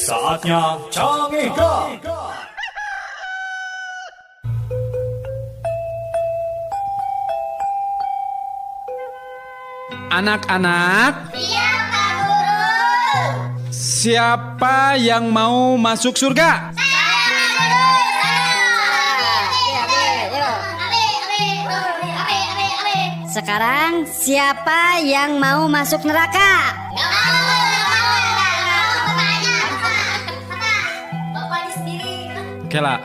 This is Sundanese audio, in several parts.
Saatnya Cangehgar. Anak-anak, Iya, Pak Guru. Siapa yang mau masuk surga? Sekarang siapa yang mau masuk neraka? Kela,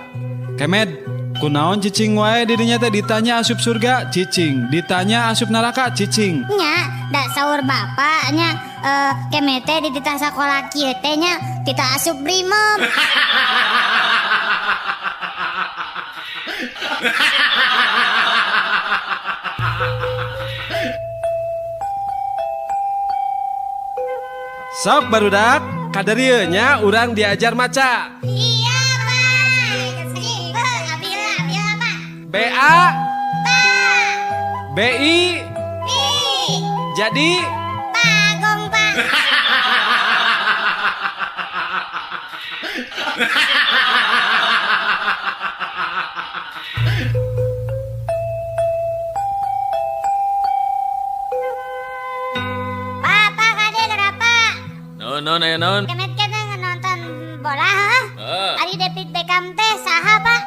Kemed, kunaon cicing wae dirinya teh? Ditanya asup surga, cicing, ditanya asup neraka, cicing. Nya, da saur bapaknya eh Kemed teh dititah sakola kieu teh nya titah asup Brimob. Sok barudak, kadarieu nya urang diajar maca. Iya, Pak. Abi lah, abi lah, Pak. B A B I Bi, jadi Bagong, Pak. Pak, Pak, kade kenapa? Non, non, aya naon? Kemet kene nonton bola, hah? Heeh. Ari David Beckham teh saha, Pak?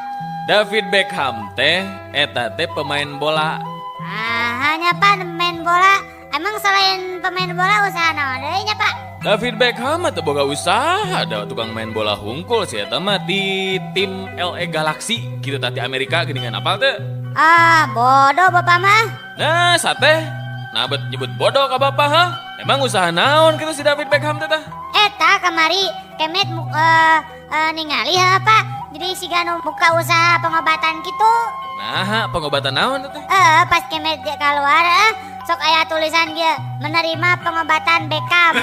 David Beckham teh eta teh pemain bola. Ah, hanya Pak main bola. Emang selain pemain bola usaha naon deui nya, Pak? David Beckham atau boga usaha ada tukang main bola hungkul sih eta mah di tim LA Galaxy gitu tah di Amerika geuningan, apal teu? Ah, bodoh Bapak mah. Nah, sate nah bet nyebut bodoh ka bapak, ha? Emang usaha naon gitu si David Beckham teh tah? Eta kamari Kemet ningali ha, Pak. Jadi si nu buka usaha pengobatan gitu. Nah, pengobatan naon teh? Eh, pas Kemet keluar sok aya tulisan dia menerima pengobatan Beckham.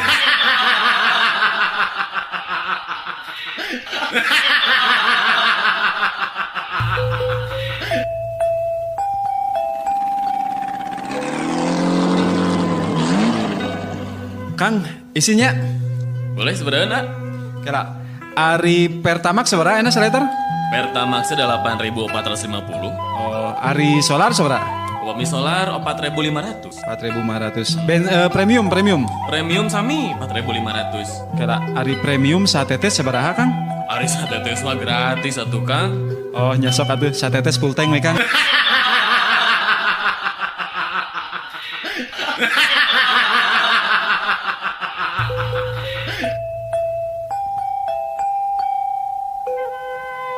Kang, isinya Boleh sebenarnya. Kela, ari Pertamax sabaraha enak seliter? Pertamax 8.450. Oh, ari solar sabaraha? Upami solar 4.500. 4500. Ben premium, premium. Premium sami 4.500. Kela, ari premium satetes sabaraha, Kang? Ari satetes mah gratis atuh, Kang. Oh, nya sok atuh satetes full tank we, Kang.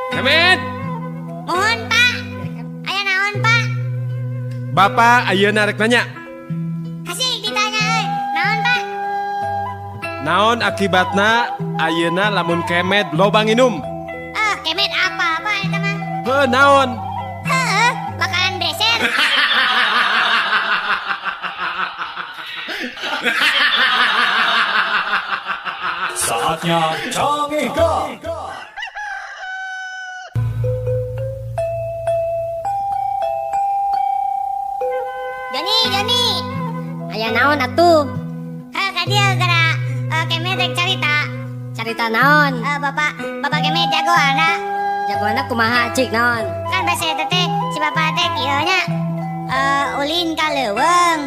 Kemet, Mohon, Pak. Aya naon, Pak? Bapak ayeuna rek nanya. Kasih ditanya euy. Naon, Pak? Naon akibatna ayeuna lamun Kemed loba nginum? Ah, Kemet apa, Pak, eta mah? Heuh, naon? Heeh, bakalan beser. Saatnya Cangehgar. Joni, Joni. Aya naon atuh? Heh, ka dieu gara Kemet rek carita. Carita naon? Eh, bapak, Bapak Kemet jagoanna. Jagoanna kumaha, cik naon? Kan bahasa eta teh si bapak teh kieu nya. Eh, ulin ka leuweung.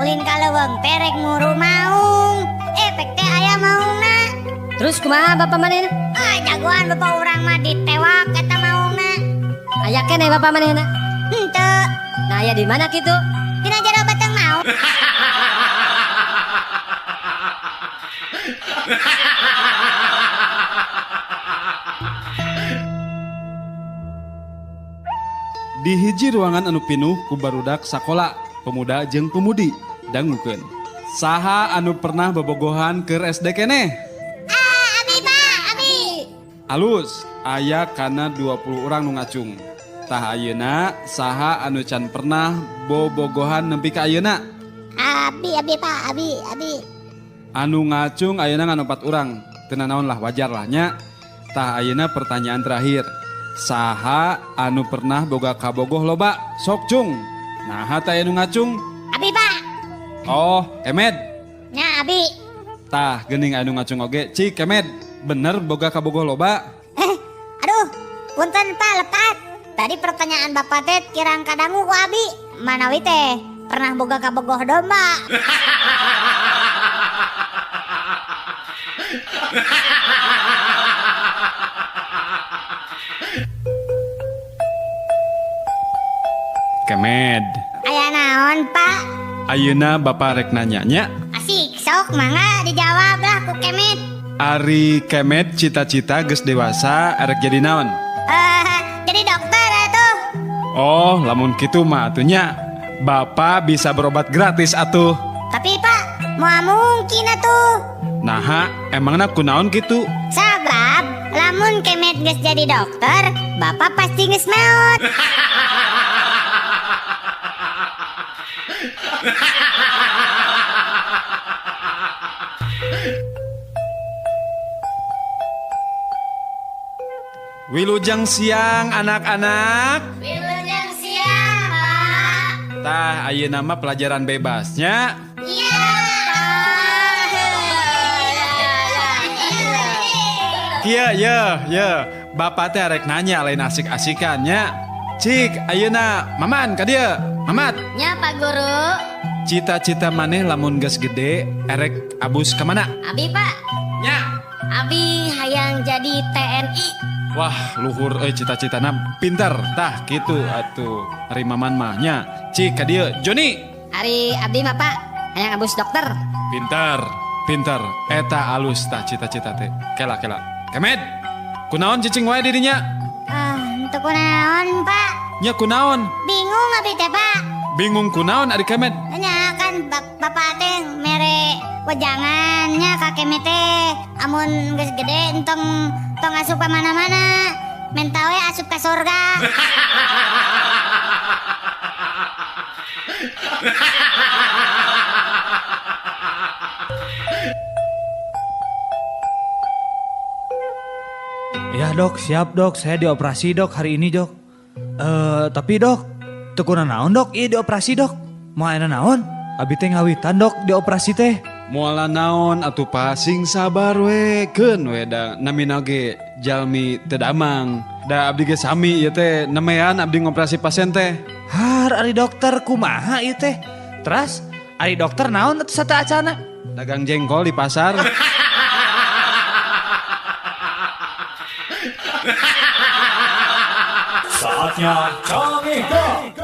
Ulin ka leuweung teh rek nguru maung. Eh, pek teh aya maungna. Terus kumaha bapak manehna? Ah, jagoan bapak urang mah ditewak eta maungna. Aya keneh bapak manehna? Henteu. Nah, aya di mana kitu? Dina jero beteng maung. Di hiji ruangan anu pinuh ku barudak sakola, pemuda jeung pemudi, dangukeun. Saha anu pernah bobogohan keur SD keneh? Ah, abi, Pak, abi. Alus, aya kana 20 orang nu ngacung. Tah ayeuna saha anu can pernah bobogohan nepi ka ayeuna? Abi, abi, Pak, abi, abi. Anu ngacung ayeuna ngan 4 orang. Teu naon lah, wajar lah nya. Tah ayeuna pertanyaan terakhir. Saha anu pernah boga kabogoh loba? Sok cung. Naha teh anu ngacung? Abi Pak. Oh, Kemed. Nya abi. Tah geuning anu ngacung oge. Cik Kemed, bener boga kabogoh loba? Aduh, punten Pak lepat. Tadi pertanyaan Bapak teh kirang kadangu ku abi. Manawi teh pernah boga kabogoh domba. Kemed. Aya naon Pak? Ayeuna Bapak rek nanya nya. Asik, sok mangga dijawab lah ku Kemed. Ari Kemed cita-cita geus dewasa arek jadi naon? Jadi dokter atuh. Oh, lamun kitu mah atuh nya. Bapak bisa berobat gratis atuh. Tapi Pak, moal mungkin atuh. Naha, emangna kunaon kitu? Sabab lamun Kemed geus jadi dokter, Bapak pasti geus maot. Wilujeng siang anak-anak. Wilujeng siang, Pak. Tah, ayeuna mah pelajaran bebasnya. Iya, Pak. Kieu ye, ye. Bapak teh rek nanya lain asik-asikan nya. Cik, ayeuna Maman ka dieu. Mamat. Nya Pak Guru. Cita-cita maneh lamun geus gede erek abus ka mana? Abi Pak. Nya. Abi hayang jadi TNI. Wah, luhur euy cita-citana pinter. Tah kitu atuh. Ari Maman mah nya. Cik ka dieu Joni. Ari abdi mah Pak hayang abus dokter. Pinter, pinter. Eta alus tah cita-cita teh. Kela kela. Kemed. Kunaon cicing wae dirinya? Henteu kunaon Pak. Nya kunaon? Bingung abi teh Pak. Bingung kunaon ari Kemed? Nya kan bapak teh mere wejangan nya ka Kemed teh amun geus gede entong tong asup ka mana-mana, menta we asup ka sorga. Ya dok, siap dok, saya dioperasi dok hari ini dok. Tapi dok, teu kunaon dok, ieu dioperasi dok. Moal aya naon? Abi teh ngawitan dok dioperasi teh. Moal naon atuh Pak, sing sabar we, keun we da namina ge jalmi teu damang. Da abdi ge sami ieu teh nemean abdi ngoperasi pasien teh. Har ari dokter kumaha ieu teh? Teras ari dokter naon atuh sateuacana? Dagang jengkol di pasar. Saatnya Cangehgar.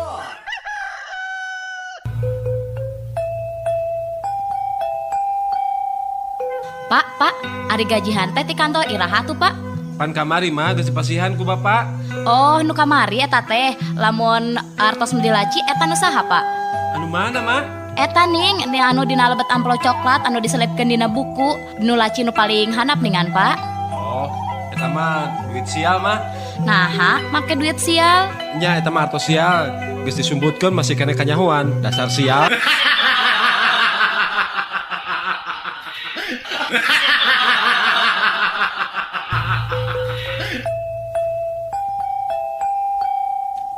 Pak, Pak, ari gajihan teh ti kantor iraha tuh, Pak? Pan kamari mah geus dipasihan ku Bapak. Oh, nu kamari eta teh, lamun artos nu dilaci eta nu saha, Pak? Anu mana, mah? Eta ning, ni anu dina lebet amplop coklat anu diselipkeun dina buku, nu laci nu paling handap ningan, Pak. Oh, eta mah duit sial, mah. Naha, make duit sial. Nya eta mah artos sial, geus disumbutkeun masih keneh kanyahoan, dasar sial.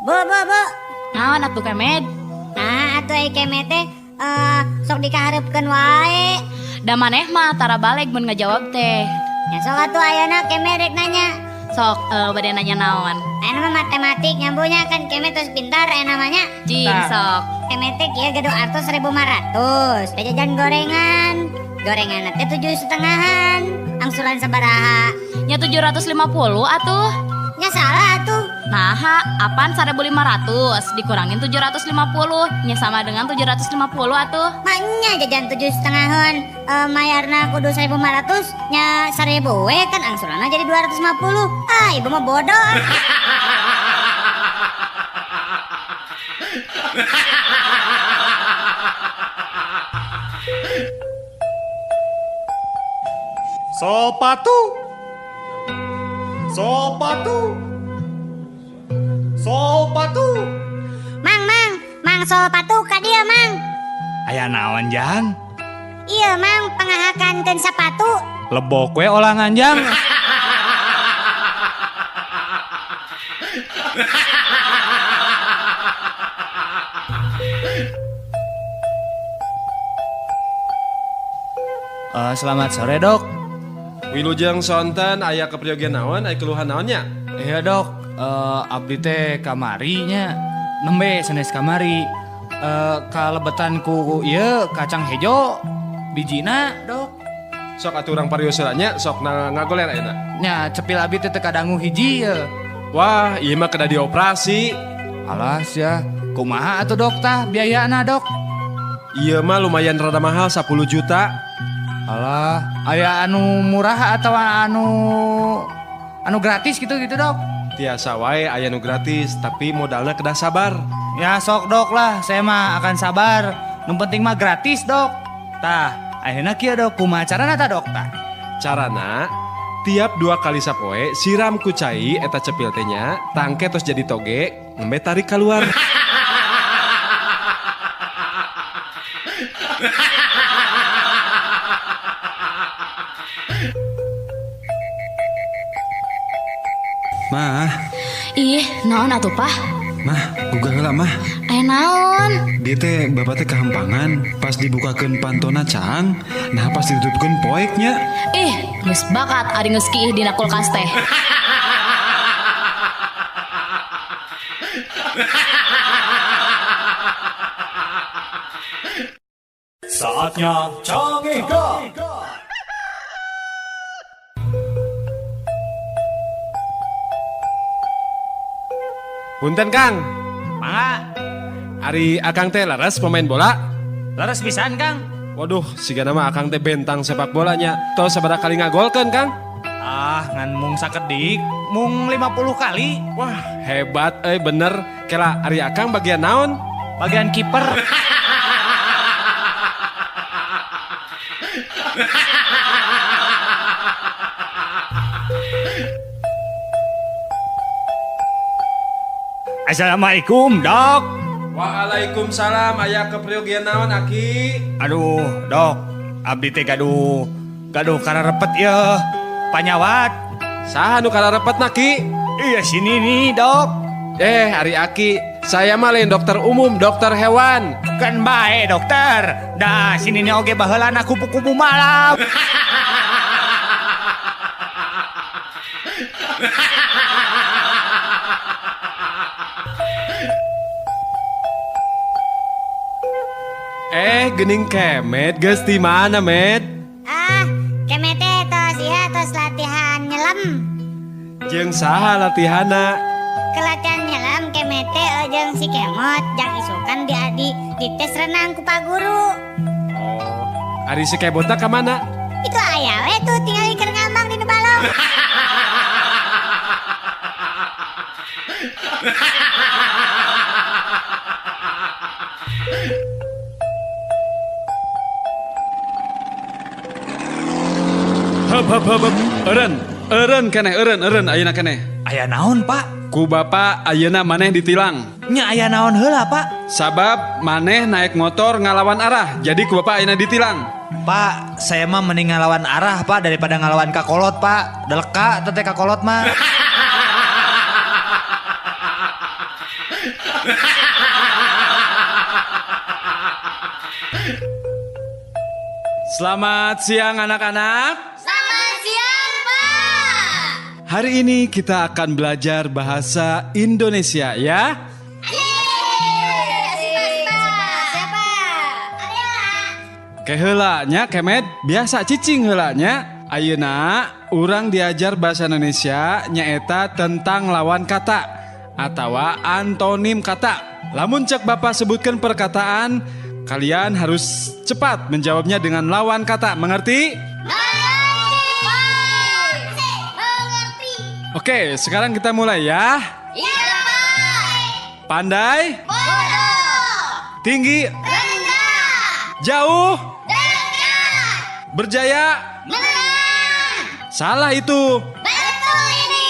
Bu, bu, bu. Naon atuh Kemed? Nah, atuh ai Kemed teh sok dikahareupkeun wae. Da maneh mah tara baleg mun ngajawab teh. Nya sok atuh ayeuna Kemed rek nanya. Sok bade nanya naon? Ayeuna mah matematik nyambunya kan Kemed terus pintar aya namanya. Jing sok. Kemed teh kieu gaduh artos 1.500. Jajan gorengan. Gorengan teh 7,5-an. Angsuran sabaraha? Nya 750 atuh. Nya salah atuh. Naha, apaan 1.500 dikurangin 750 nya sama dengan 750 atuh. Maknya jajan 7,5-an mayarna kudu 1.500 nya 1.000 we kan angsuranna jadi 250. Ah, ibu mah bodoh. Sepatu. Sepatu. Sepatu. Mang, mang, mang sepatu ka dieu, Mang. Aya naon, Jang? Iya, Mang, pangahakankeun sepatu. Lebok we olangan, Jang. Selamat sore dok. Wilujeng sonten, aya kepriogian naon, aya keluhan naonnya? Iya dok, abdi teh kamari nya, nembe sanes kamari. Kalebetan ku ieu kacang hejo bijina dok. Sok atuh urang parios heula nya, sok ngagoler ayeuna. Nya cepil abdi teh teu kadangu hiji ye. Wah, ieu mah kedah dioperasi. Alah sia, kumaha atuh dok tah biayana dok? Ieu mah lumayan rada mahal 10 juta. Alah, aya anu murah atau anu gratis gitu dok? Tiasa wae aya nu gratis, tapi modalna kedah sabar. Ya sok dok lah, saya mah akan sabar. Nu penting mah gratis dok. Tah, ayeuna kieu dok, kumaha carana tah dok tah? Carana tiap 2 kali sapoe siram ku cai eta cepil teh nya, tangke tos jadi toge, nembe tarik keluar. Mah. Ih, naon atuh Pah? Mah, gugah heula mah. Aya naon? Dia teh bapak teh kahampangan, pas dibukakeun pantona caang, nah pas ditutupkeun poek nya. Ih, geus bakat ari geus kiih dina kulkas teh. Saatnya Cangehgar. Punten Kang. Mangga. Ari Akang teh laras pemain bola? Laras pisan Kang. Waduh, sigana mah Akang teh bentang sepak bolanya. Tos sabaraha kali ngagolkeun Kang? Ah, ngan mung sakedik, mung 50 kali. Wah, hebat euy bener. Kela ari Akang bagian naon? Bagian kiper. Assalamualaikum dok. Waalaikumsalam, aya kepriogian naon aki? Aduh dok, abdi teh gaduh kararepet ya, panyawat. Saha nu kararepet naki? Iya sini nih dok. Ari aki, saya mah lain dokter umum, dokter hewan. Kan bae dokter, dah sini nih oge baheulana kupu-kupu malam. Gening kemet geus di mana, Met? Ah, kemet teh tos ieu tos latihan nyelam. Jeung saha latihanna? Kelatihan nyelam kemet teh jeung si Kemot jang isukan di tes renang ku Pak Guru. Oh, ari si Kemotna ka mana? Itu aya we tuh tinggal keur ngambang di nu balong. Hep hep hep. Eureun, eureun keneh, eureun, eureun ayeuna keneh. Aya naon, Pak? Ku bapak ayeuna maneh ditilang. Nya aya naon heula, Pak? Sabab maneh naik motor ngalawan arah, jadi ku bapak ayeuna ditilang. Pak, saya mah mending ngalawan arah, Pak, daripada ngalawan kakolot, Pak. Deleka teh kakolot mah. Selamat siang anak-anak. Selamat siang, Pak. Hari ini kita akan belajar bahasa Indonesia ya. Keheula nya kemet biasa cicing heula nya. Ayeuna urang diajar bahasa Indonesia nyaeta tentang lawan kata atawa antonim kata. Lamun cek bapak sebutkan perkataan, kalian harus cepat menjawabnya dengan lawan kata. Mengerti? Mengerti. Oke, sekarang kita mulai ya. Iya, Pak. Pandai? Bodoh. Tinggi? Rendah. Jauh? Dekat. Berjaya? Menang. Salah itu. Betul ini.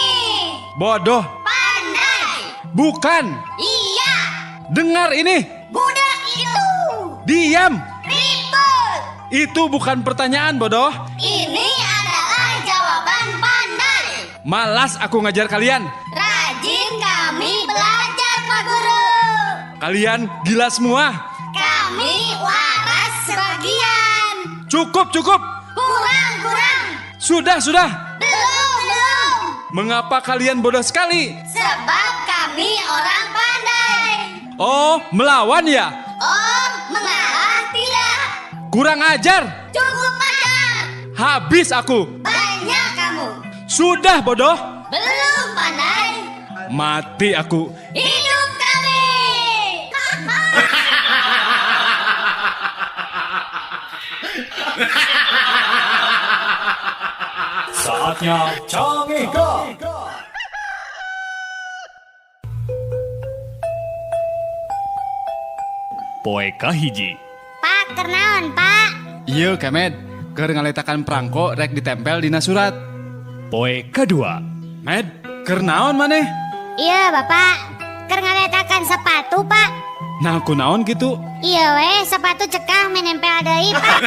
Bodoh. Pandai. Bukan. Iya. Dengar ini. Budak itu. Diam. Ribut. Itu bukan pertanyaan, bodoh. Ini adalah jawaban pandai. Malas aku ngajar kalian. Rajin kami belajar, Pak Guru. Kalian gila semua. Kami waras sebagian. Cukup, cukup. Kurang, kurang. Sudah, sudah. Belum, belum. Mengapa kalian bodoh sekali? Sebab kami orang pandai. Oh, melawan ya? Oh, mengalah tidak. Kurang ajar. Cukup ajar. Habis aku. Banyak kamu. Sudah bodoh. Belum pandai. Mati aku. Hidup kami. Saatnya Cangehgar. Poe kahiji. Pak, keur naon, Pak? Iya, Kemed. Keur ngaletakan prangko rek ditempel dina surat. Poe kadua. Med, keur naon maneh? Iya, Bapak. Keur ngaletakan sepatu, Pak. Nah, kunaon gitu? Iya weh, sepatu cekah menempel deui, Pak.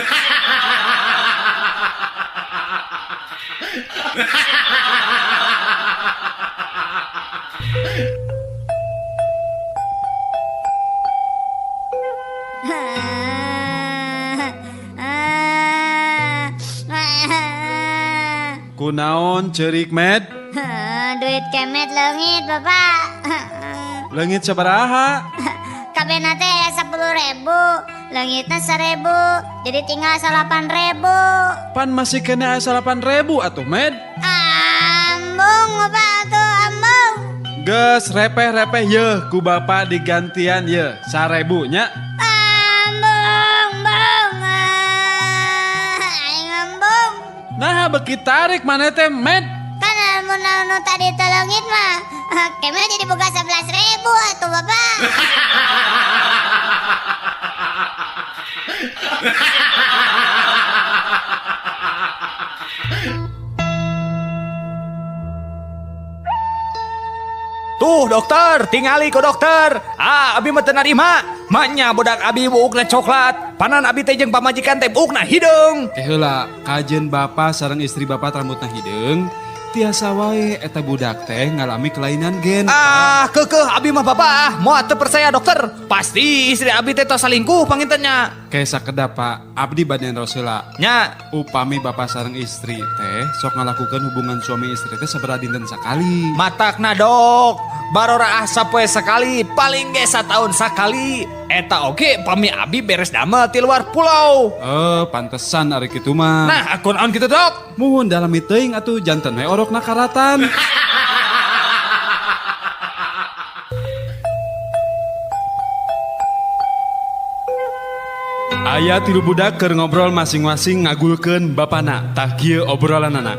Kunaon ceurik, Med? Duit kemet leungit, Bapak. Leungit sabaraha? Kabehna teh aya 10.000, leungitna 1.000, jadi tinggal 8.000. Pan masih kena aya 8.000 atuh, Med. Ambung, Bapak atuh, ambung. Geus repeh-repeh yeuh ku bapak digantian yeuh 1.000 nya. Ambung, bung. Aing ambung. Nah, beki tarik maneh teh, Med. Kan lamun anu tadi teh leungit mah, kemet jadi boga 11.000 atuh, Bapak. Tuh dokter, tingali ku dokter. Ah, abi mah teu narima. Maknya budak abi buukna coklat. Panan abi teh jeung pamajikan teh buukna hideung. Eh heula, kajeun bapak sareng istri bapak rambutna hideung. Tiasa wae eta budak teh ngalami kelainan gen. Ah, keukeuh abi mah bapak ah, moal teu percaya dokter. Pasti istri abi teh tos salingkuh pangintennya. Kayak sakedap Pak, abdi bade naros heula. Nya, upami bapak sareng istri teh sok ngalakukeun hubungan suami istri teh sabaraha dinten sakali. Matakna dok, baroraah sapoe sakali, paling ge sataun sakali. Eta oge pami abi beres damel ti luar pulau. Pantesan ari kitu mah. Nah, akun on kitu dok. Muhun dalami teuing atuh janten we orokna karatan. Aya tilu budak keur ngobrol masing-masing ngagulkeun bapana. Tah kieu obrolanana.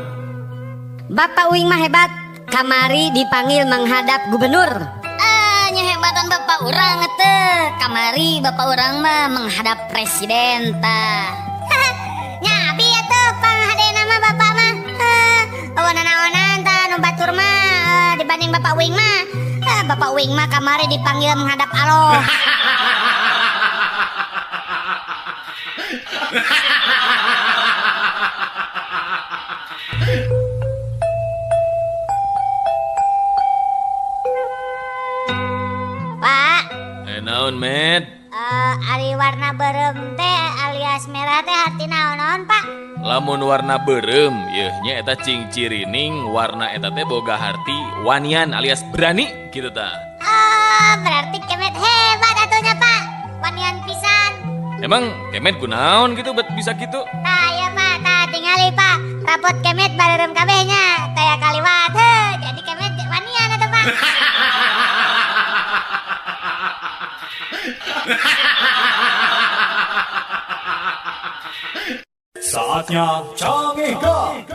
Bapak uing mah hebat, kamari dipanggil menghadap gubernur. Nyehebatan bapak urang teh. Kamari bapak urang mah menghadap presiden tah. Nya abi atuh panghadena mah bapak mah. Awan-awanan tah nu batur mah dibanding bapak uing mah. Bapak uing mah kamari dipanggil menghadap Allah. Pak, Naon, Med? Ari warna beureum teh alias merah teh artina naon, Pak? Lamun warna beureum yeuh nya eta cing cirining warna eta teh boga harti wanian alias berani kitu tah. Oh, berarti kemet hebat atunya, Pak. Wanian pisan. Emang kemet kunaon gitu bet bisa gitu? Tah ya Pak, tah tingali Pak. Rapot kemet bareureum kabeh nya, taya kaliwat heuh. Jadi kemet wanian atuh, Pak. Saatnya Cangehgar.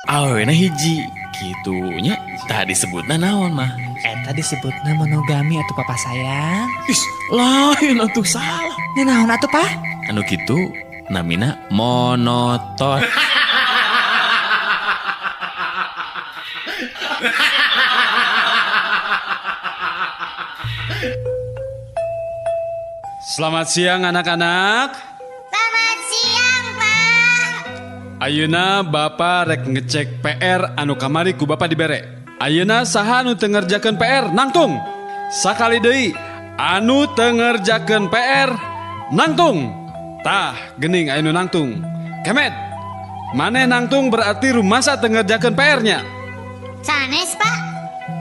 Awena hiji kitunya tadi disebutna naon mah? Eta disebutna monogami atuh papa sayang. Ih, lain atuh salah. Nah, naon atuh pa? Anu kitu namina monoton. Selamat siang anak-anak. Selamat siang, Pak. Ayeuna bapak rek ngecek PR anu kamari ku bapak dibere. Ayeuna saha anu teu ngerjakeun PR nangtung. Sakali deui anu teu ngerjakeun PR nangtung. Tah, gening aya nu nangtung. Kemet. Maneh nangtung berarti rumasa teu ngerjakeun PR-nya. Sanes, Pak.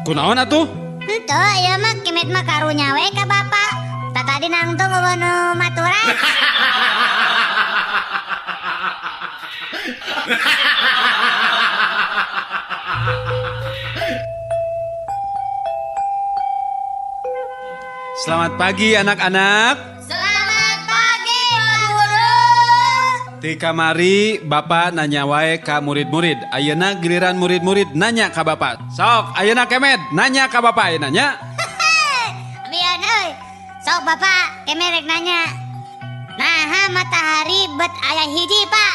Kunaon atuh? Henteu, ieu mah Kemet mah karunya we ka Bapak. Tah tadi nangtung eueuh nu maturan. Selamat pagi anak-anak. Selamat pagi, Pak Guru. Ti kamari Bapak nanya wae ka murid-murid. Ayeuna giliran murid-murid nanya ka Bapak. Sok, ayeuna Kemet nanya ka Bapak ayeuna nya. Mian euy. Sok Bapak, Kemet rek nanya. Naha matahari bet aya hiji, Pak?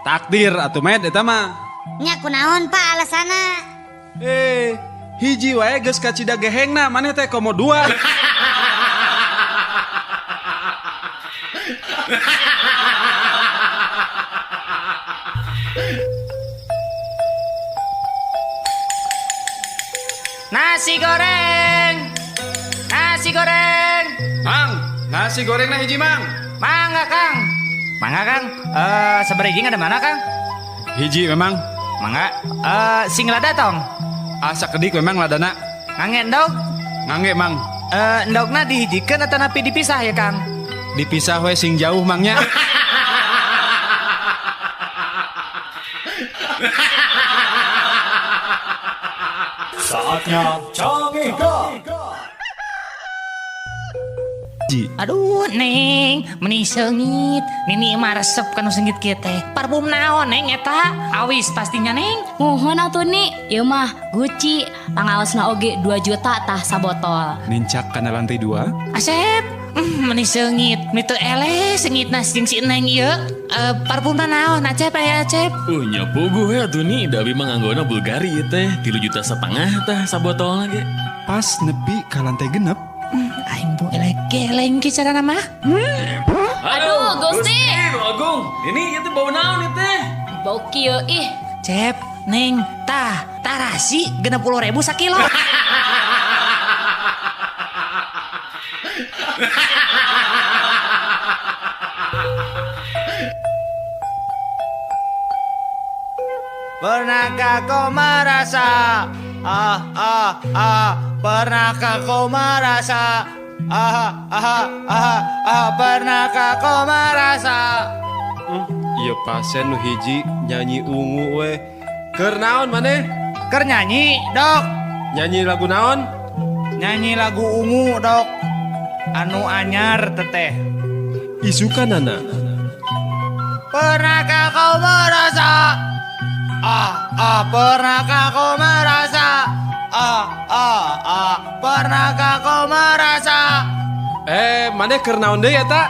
Takdir atuh Med eta mah. Nya kunaon Pak alasana? Hiji wae geus kacida gehengna, maneh teh komo dua. Nasi goreng. Nasi goreng. Mang, nasi gorengna hiji, Mang. Mangga, Kang. Mangga, Kang. Seberijing ada mana, Kang? Hiji memang. Mangga. Sing lada tong. Asa kedik memang ladana. Ngangge endog? Ngangge, Mang. Endogna dihijikeun atau napi dipisah ya, Kang? Dipisah we sing jauh, Mangnya. Saatnya Cangehgar. Aduh, Neng, meni seungit. Nini mah resep kanu seungit kieu teh. Parfum naon, Neng, eta? Awis pastinya, Neng. Muhun atuh Ni, ieu mah Gucci. Pangaosna oge 2 juta tah sabotol. Nincak kana lantai 2. Asep, meni seungit. Meni teu eleh seungitna jeung si Neng ieu. Parfumna naon, Acep aya Acep? Nya puguh we atuh Ni, da abi mah nganggona Bulgari ieu teh, 3,5 juta tah sabotolna ge. Pas nepi ka lantai 6. Aing bu eleh geleng ki carana mah. Aduh, Gusti. Agung, ini ieu teh bau naon ieu teh? Bau kieu ih. Cep, Neng, tah, tarasi 60.000 sakilo. Pernahkah kau merasa ah ah ah, pernahkah kau merasa ah ah ah ah, pernahkah kau merasa? Ieu pasien nu hiji nyanyi ungu we. Keur naon maneh? Keur nyanyi, Dok. Nyanyi lagu naon? Nyanyi lagu ungu, Dok. Anu anyar teteh. Isukanana. Pernahkah kau merasa ah ah, pernahkah kau merasa ah ah ah, pernahkah kau merasa? Maneh keur naon deui eta?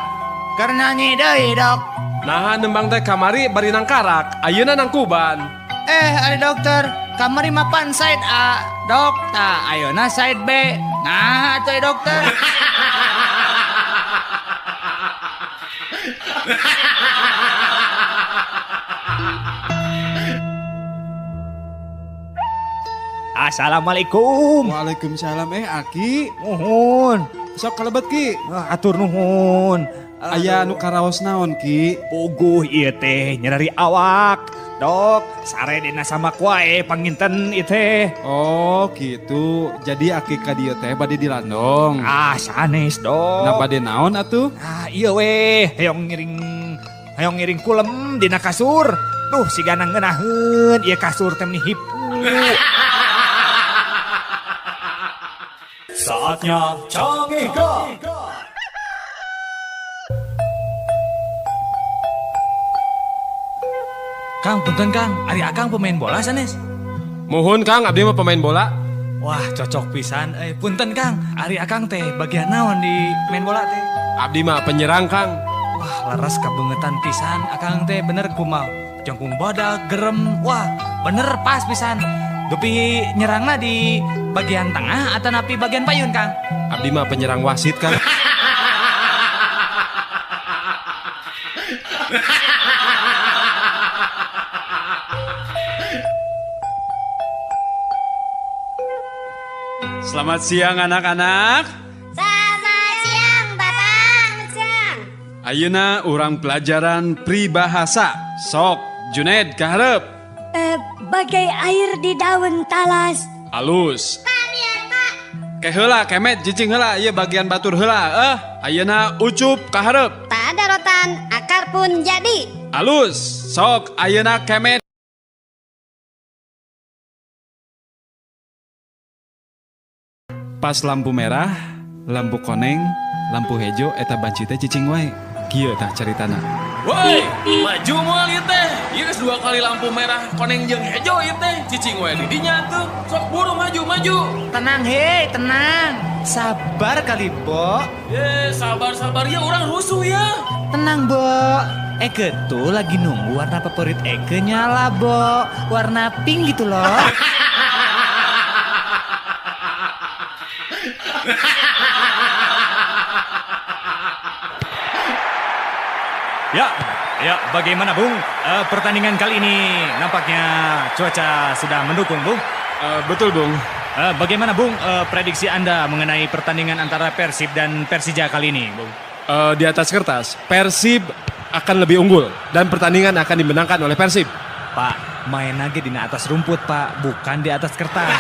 Keur nyanyi deui, Dok. Naha nembang teh kamari bari nang Karak, ayeuna nang Kuban. Ari dokter, kamari mapan side A, Dok. Tah, ayeuna side B. Nah, atuh dokter. Assalamualaikum. Waalaikumsalam. Aki. Nuhun. Sok kalebet Ki. Atur nuhun. Aya nu karaos naon Ki? Puguh ieu teh nyeri awak. Dok, saredena sama wae panginten ieu teh. Oh, gitu. Jadi aki ka dieu teh bade dilandong. Ah, sanes, Dok. Nah, bade naon atuh? Ah, ieu we, hoyong ngiring kulem dina kasur. Duh, sigana ngeunaheun ieu kasur teh meni hipu. Saatnya Cangehgar. Kang, punten Kang, ari Akang pemain bola sanes? Muhun Kang, abdi mah pemain bola. Wah, cocok pisan. Punten Kang, ari Akang teh bagian naon di main bola teh? Abdi mah penyerang Kang. Wah, leres kabeungetan pisan Akang teh, bener kumaha. Jangkung badak, gerem, wah bener pas pisan. Dupi nyerangna di bagian tengah atau napi bagian payun Kang? Abdi mah penyerang wasit Kang. Selamat siang anak-anak. Selamat siang Bapak. Selamat siang. Ayeuna urang pelajaran peribahasa. Sok, Juned kaharep. Bagai air di daun talas. Alus. Ke heula kemet cicing heula ieu bagian batur heula. Ayeuna Ucup kaharep. Tak ada rotan, akar pun jadi. Alus. Sok ayeuna kemet. Pas lampu merah, lampu koneng, lampu hejo eta banci teh cicing wae. Kieu tah caritana. Woi, maju moal ieu teh. Ieu geus 2 kali lampu merah koneng jeung hejo ieu teh. Cicing wae di dinya tuh. Sok buru maju maju. Tenang hei, tenang. Sabar kali, Bo. Sabar-sabar ya orang rusuh ya. Tenang, Bo. Eke tuh lagi nunggu warna favorit Eke nyala, Bo. Warna pink gitu loh. Ya, bagaimana Bung? Pertandingan kali ini nampaknya cuaca sudah mendukung, Bung. Betul, Bung. Bagaimana Bung prediksi Anda mengenai pertandingan antara Persib dan Persija kali ini, Bung? Di atas kertas, Persib akan lebih unggul dan pertandingan akan dimenangkan oleh Persib. Pak, main lagi di atas rumput, Pak, bukan di atas kertas.